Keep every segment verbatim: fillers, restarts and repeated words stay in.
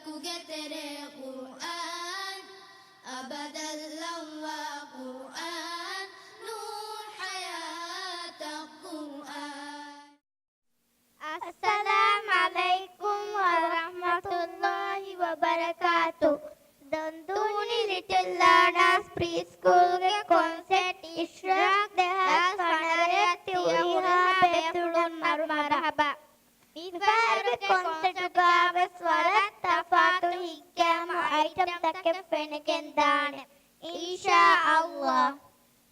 ގެ ތެރޭ ޤުރްއާން، އަބަދަށް ލައްވާ ޤުރްއާން، ނޫރު ޙަޔާތަށް ޤުރްއާން. އައްސަލާމް ޢަލައިކުމް ވަރަޙްމަތުﷲި ވަބަރަކާތު. ދޮންދޫނި ލިޓިލް ލާނާސް ޕްރީ ސްކޫލްގެ ކޮންސެޓް އިޝްރާޤް ދެހާސް ފަނަރައަށް ތި ހުރިހާ ބޭފުޅުންނަށް މަރުޙަބާ. މިފަހަރުގެ ކޮންސެޓުގަވެސް ވަރަށް ތަފާތު ހިތްގައިމު އައިޓަމްތަކެއް ފެނިގެންދާނެ، އިންޝާﷲ.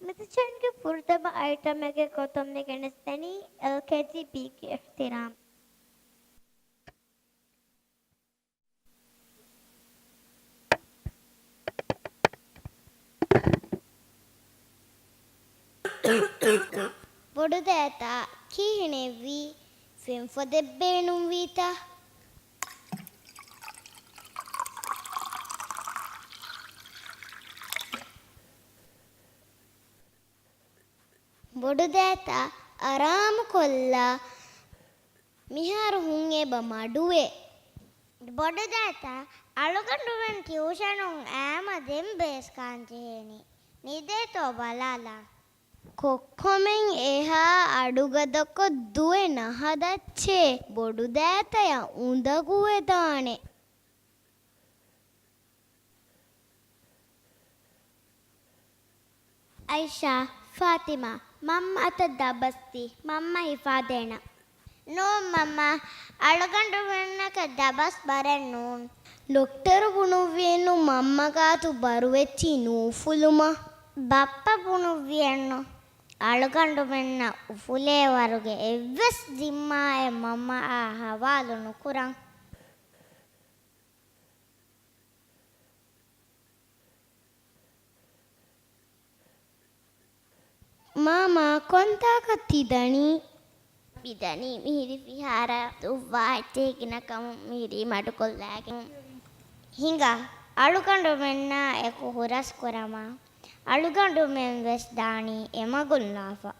މި ސެޝަންގެ ފުރަތަމަ އައިޓަމެއްގެ ގޮތުން މި ގެނެސްދެނީ އެލްކޭޖީ ބީގެ އިޙްތިރާމް. ބޮޑުދައިތަ ކިހިނެއްވީ؟ ފެންފޮދެއް ބޭނުންވީތަ؟ ބޮޑުދައިތަ އަރާމުކޮށްލާ، މިހާރު ހުން އެބަ މަޑުވޭ. ބޮޑުދައިތަ އަޅުގަނޑުމެން ޓިއުޝަނުން އައިމަ ދެން ބޭސް ކާން ޖެހޭނީ. ނިދޭތޯ ބަލާލާ. ކޮއްކޮމެން އެހާ އަޑުގަދަކޮށް ދުވެ ނަހަދައްޗޭ، ބޮޑުދައިތަޔަށް އުނދަގޫވެދާނެ. އައިޝާ، ފާތިމާ، މަންމަ އަތަށް ދަބަސް ދީ، މަންމަ ހިފާދޭނަން. ނޫން މަންމާ، އަޅުގަނޑުމެންނަކަށް ދަބަސް ބަރެއް ނޫން. ޑޮކްޓަރު ބުނުއްވިއެއްނު މަންމަ ގާތު ބަރުވެއްޗި ނޫފުލުމަށް. ބައްޕަ ބުނުއްވިއެއްނު އަޅުގަނޑުމެންނަށް އުފުލޭވަރުގެ އެއްވެސް ޒިންމާއެއް މަންމައާ ހަވާލު ނުކުރަން. މާމާ، ކޮންތާކަށް ތި ދަނީ؟ މި ދަނީ މިހިރީ ފިހާރަ ދުއްވާ އެއްޗެހި ގިނަ ކަމުން މިހިރީ މަޑުކޮށްލާގެން. ހިނގާ، އަޅުގަނޑުމެންނާ އެކު ހުރަސް ކުރަމާ. އަޅުގަނޑުމެން ވެސް ދާނީ އެމަގުން ލާފަ.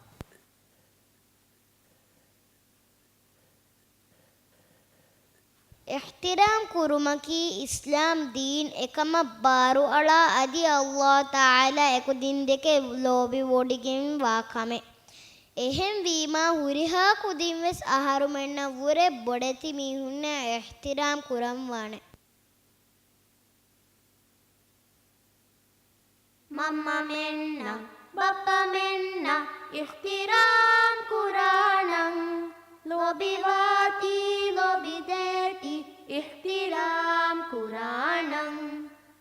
އިޙްތިރާމް ކުރުމަކީ އިސްލާމް ދީން އެކަމަށް ބާރުއަޅާ އަދި ﷲ ތަޢާލާ އެކުދިން ދެކެ ލޯބިވޮޑިގެންވާ ކަމެއް. އެހެންވީމާ، ހުރިހާ ކުދިންވެސް އަހަރުމެންނަށްވުރެ ބޮޑެތި މީހުންނަށް އިޙްތިރާމް ކުރަންވާނެ. މަންމަމެންނަށް، ބައްޕަމެންނަށް އިޙްތިރާމް ކުރާނަން. ލޯބިވާތީ ލޯބިދޭތި އިޙްތިރާމް ކުރާނަން.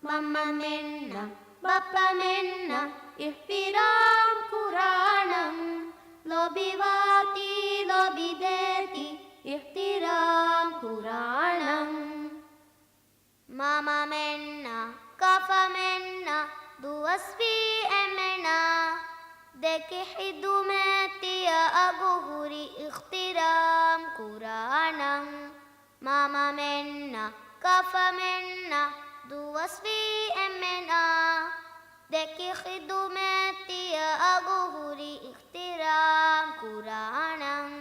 މަންމަމެންނަށް، ބައްޕަމެންނަށް އިޙްތިރާމް ކުރާނަން. ލޯބިވާތީ ލޯބިދޭތި އިޙްތިރާމް ކުރާނަން. މަމަމެންނަށް، ކަފަމެންނަށް، ދުވަސްވީ އެމެނަށް، ދެކި ޚިދުމަތް ތިޔަ އަގު ހުރި އިޙްތިރާމް ކުރާނަން. މަމަމެންނަށް، ކަފަމެންނަށް، ދުވަސްވީ އެމެނަށް، ދެކި ޚިދުމަތް ތިޔަ އަގު ހުރި އިޙްތިރާމް ކުރާނަން.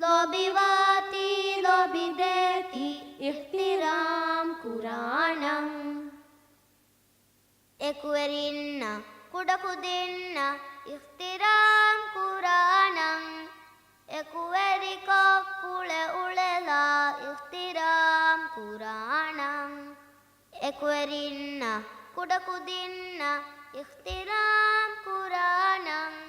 ލޯބިވާތީ ލޯބިދޭތި އިޙްތިރާމް ކުރާނަން. އެކުވެރިންނަށް ކުޑަކުދިންނަށް އިޙްތިރާމް ކުރާނަން. އެކުވެރިކޮށް ކުޅެ އުޅެލާ އިޙްތިރާމް ކުރާނަން. އެކުވެރިންނަށް ކުޑަކުދިންނަށް އިޙްތިރާމް ކުރާނަން.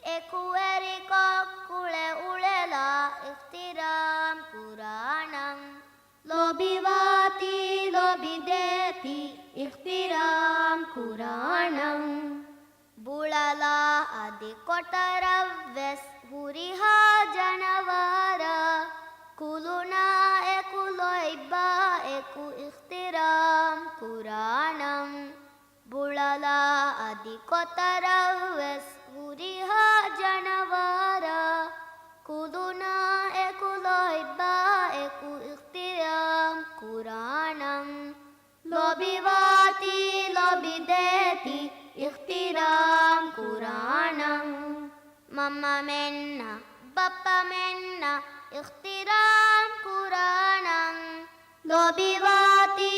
އެކުވެރިކޮށް ކުޅެ އުޅެލާ އިޙްތިރާމް ކުރާނަން. ލޯބިވާތީ ލޯބިދޭތި އިޙްތިރާމް ކުރާނަން. ބުޅަލާ އަދި ކޮޓަރަށްވެސް ހުރިހާ ޖަނަވާރާ، ކުލުނާ އެކު ލޯތްބާ އެކު އިޙްތިރާމް ކުރާނަން. ބުޅަލާ އަދި ކޮތަރަށްވެސް ހުރިހާ ޖަނަވާރާ، ކުލުނާ އެކު ލޯތްބާ އެކު އިޙްތިރާމް ކުރާނަން. ލޯބިވާތީ ލޯބިދޭތި އިޙްތިރާމް ކުރާނަން. މަންމަމެންނަށް ބައްޕަމެންނަށް އިޙްތިރާމް ކުރާނަން. ލޯބިވާތީ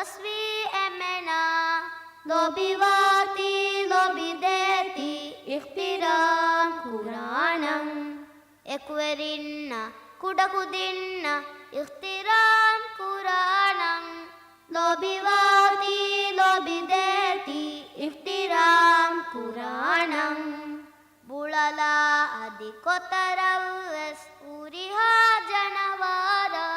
އަސްވީ އެމެނާ. ލޯބިވާތީ ލޯބިދޭތީ އިޙްތިރާމް ކުރާނަން. އެކުވެރިންނަށް ކުޑަކުދިންނަށް އިޙްތިރާމް ކުރާނަން. ލޯބިވާތީ ލޯބިދޭތީ އިޙްތިރާމް ކުރާނަން. ބުޅަލާ އަދި ކޮތަރަށްވެސް ހުރިހާ ޖަނަވާރާ.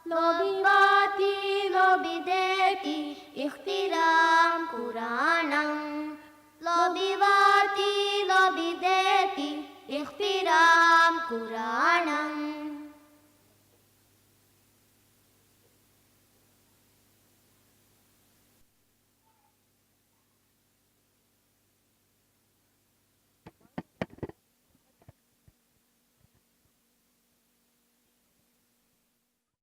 ލޯބިވާތީ ލޯބިދޭތީ އިޙްތިރާމް ކުރާނަން.